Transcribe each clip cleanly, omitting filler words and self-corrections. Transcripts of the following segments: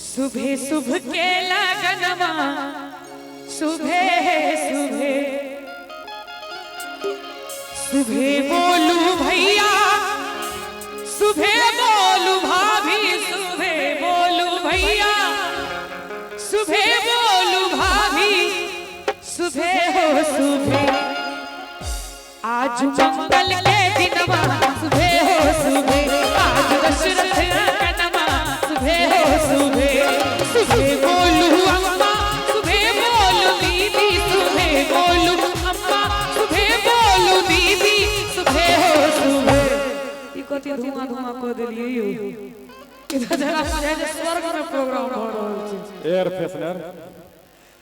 सुबह सुबह के लगनवा, सुबह सुबह सुबह बोलू भैया, सुबह बोलू भाभी, सुबह बोलू भैया, सुबह बोलू भाभी, सुबह हो सुबह। आज मंगल के दिनवा, सुबह हो सुबह, आज दशरथ कनमा, सुबह हो सुबह। सुबह बोलू अम्मा, सुबह बोलू दीदी, सुबह बोलू अम्मा, सुबह बोलू दीदी, सुबह हो सुबह। ई कथी धुआं धुआं क देलियै यौ, इधर जरा बुझाय जे स्वर्ग में प्रोग्राम भ रहल छै। Air freshener.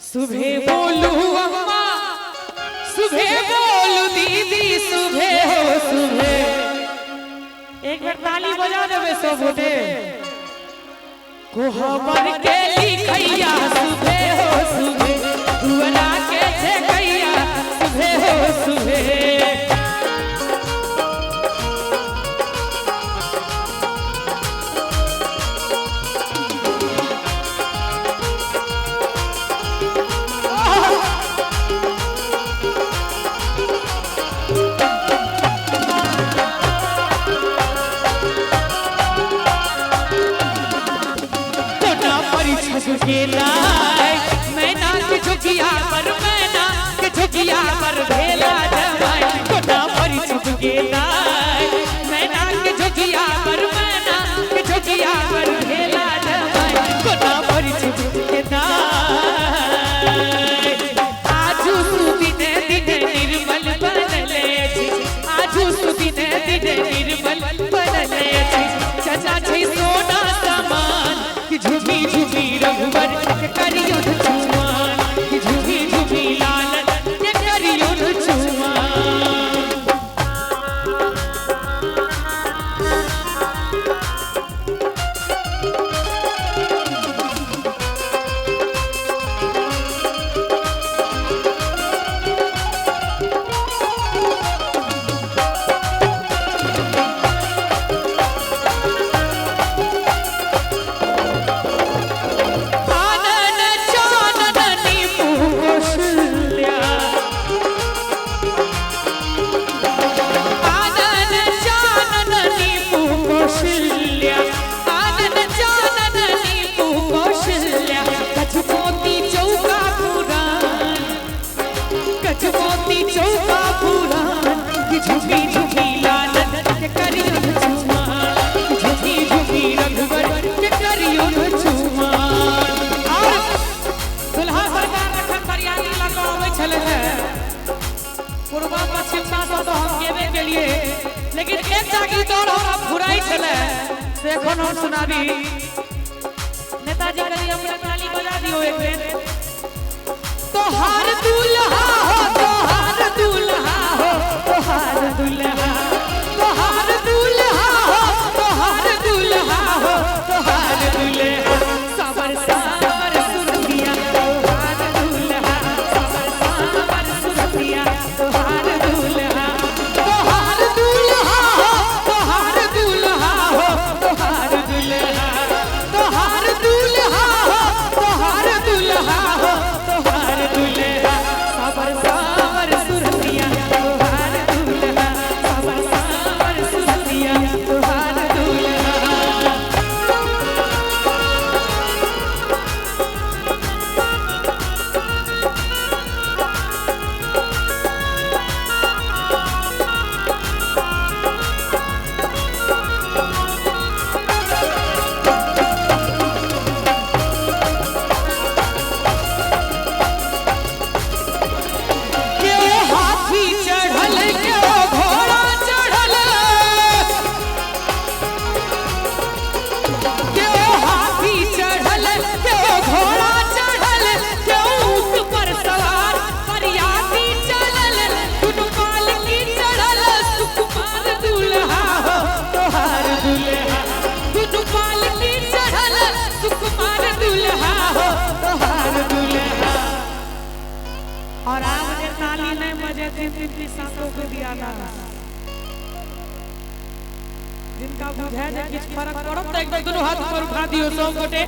सुबह बोलू अम्मा, सुबह बोलू दीदी, सुबह हो सुबह। एक बार ताली बजा देबै सब गोटे। कोहबर के लिखैया, सुबह हो सुबह, दुअरा के छेकैया, सुबह हो सुबह। मैना के झुकिया पर, मैना के झुकिया पर भेला जमाई, कोना पर छुप गेला। मैना के झुकिया पर, मैना के झुकिया पर भेला जमाई, कोना पर छुप गेला। आजू सुदिने दिने निर्मल बनले अछि, आजू सुदिने दिने निर्मल बनले अछि, चचा छै सोना समान, कि झुमी झुमी रघुवर के करियो चुमान, कि झुमी झुमी लालन के करियो चुमान। आनन चानन नीपू कौशल्या, आनन चानन नीपू कौशल्या, आनन चानन नीपू कौशल्या, गजमोती चौका पुरान, गजमोती चौका पुरान, कि झुमी झुमी लालन के करियो चुमान, कि झुमी झुमी रघुवर के करियो चुमान। और दुल्हा सरकार जखन बरियाती लऽ कऽ अबै छलै हे, पूर्वा पश्चिमता सँ तऽ हम गेबे केलियै, लेकिन एकटा गीत और हमरा फुराइ छलै से एखन हम सुनाबी। नेताजी कनि अपना ताली बजा दियौ एक बेर। तोहार दुल्हा हो, तोहार दुल्हा हो, तोहार दुल्हा, तोहार दुल्हा हो, तोहार दुल्हा हो, तोहार दुल्हा, सावर सावर सुरतिया, तोहार दुल्हा, सावर सावर सुरतिया, तोहार दुल्हा, तोहार दुल्हा हो, तोहार दुल्हा हो, तोहार दुल्हा, तोहार दुल्हा हो, तोहार दुल्हा हो, तोहार दुल्हा, सावर सावर सुरतिया, तोहार दुल्हा, सावर सावर सुरतिया, तोहार दुल्हा। केओ हाथी चढ़ल, केओ घोड़ा चढ़ल, केओ हाथी चढ़ल, केओ घोड़ा चढ़ल, केओ ऊँट पर सवार बरियाती चलल, दुनू पालकी चढ़ल, सुकुमार दुल्हा हो, तोहार दुल्हा, दुनू पालकी चढ़ल, सुकुमार दुल्हा हो, तोहार दुल्हा। और आब जे ताली नहीं बजेथिन तिनकी सातो के दिया ना, जिनका बुझाय जे किछु फरक पड़त तऽ एक बेर दुनू हाथ ऊपर उठा दियौ सब गोटे।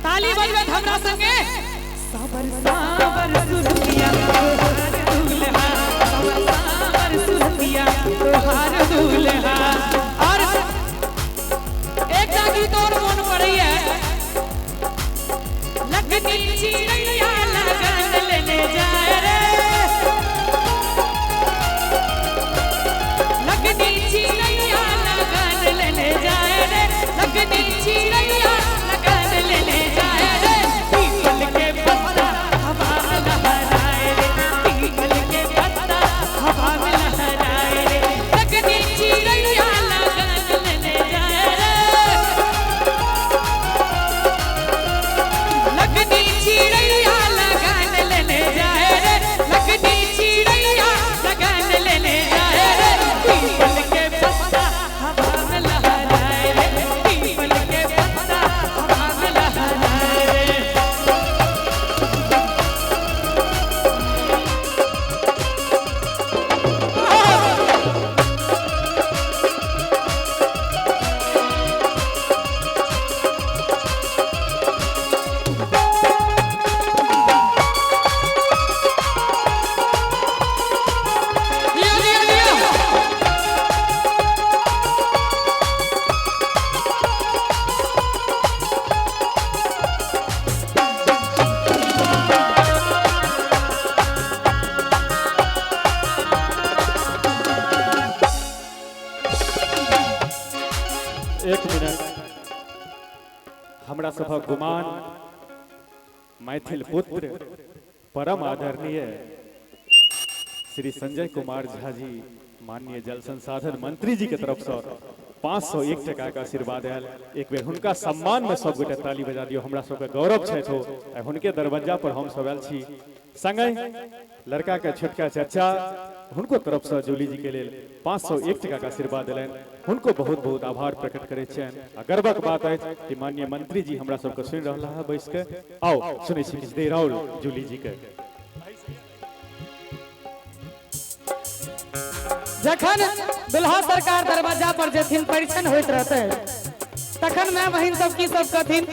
ताली बजबैत हमरा संगे साबर साबर सुरतिया तोहार दुल्हा, साबर साबर सुरतिया तोहार दुल्हा। और एकटा गीत और मोन पड़ैया, लगनी चिड़ैया लगन लेने जाए रे, लगनी चिड़ैया लगन लेने जाए रे, लगनी चिड़ैया लगन लेने जाए रे, पीपल के पत्ता हवा में लहराए रे, पीपल के पत्ता हवा में लहराए रे, लगनी चिड़ैया लगन लेने जाए रे, लगनी चिड़ैया लगन लेने जाए रे, लगनी चिड़ैया लगन लेने जाए रे, पीपल के पत्ता हवा में लहराए रे, पीपल के पत्ता हवा में लहराए रे। लियो लियो लियो। एक मिनट, हमरा सभक गुमान मैथिल पुत्र परम आदरणीय श्री संजय कुमार झा जी माननीय जल संसाधन मंत्री जी के तरफ से 501 टका के आशीर्वाद आयल। एक बेर हुनका सम्मान में सब गोटे ताली बजा दियौ, हमरा सबके गौरव छथि हो, आ हुनके दरवाजा पर हम सब आयल छी। संगहि लड़का के छोटका चचा हुनको तरफ से जूली जी के लेल 501 टका के आशीर्वाद देलनि, हुनको बहुत बहुत आभार प्रकट करै छियनि। आ गर्वक बात अछि कि माननीय मंत्री जी हमरा सबके सुनि रहला है बैस के। आउ सुनै छी किछु देर और जूली जी के। जखन दुल्हा सरकार दरवाजा पर जेथिन परिछन होइत रहते तखन माय बहिन सब की सब कहथिन,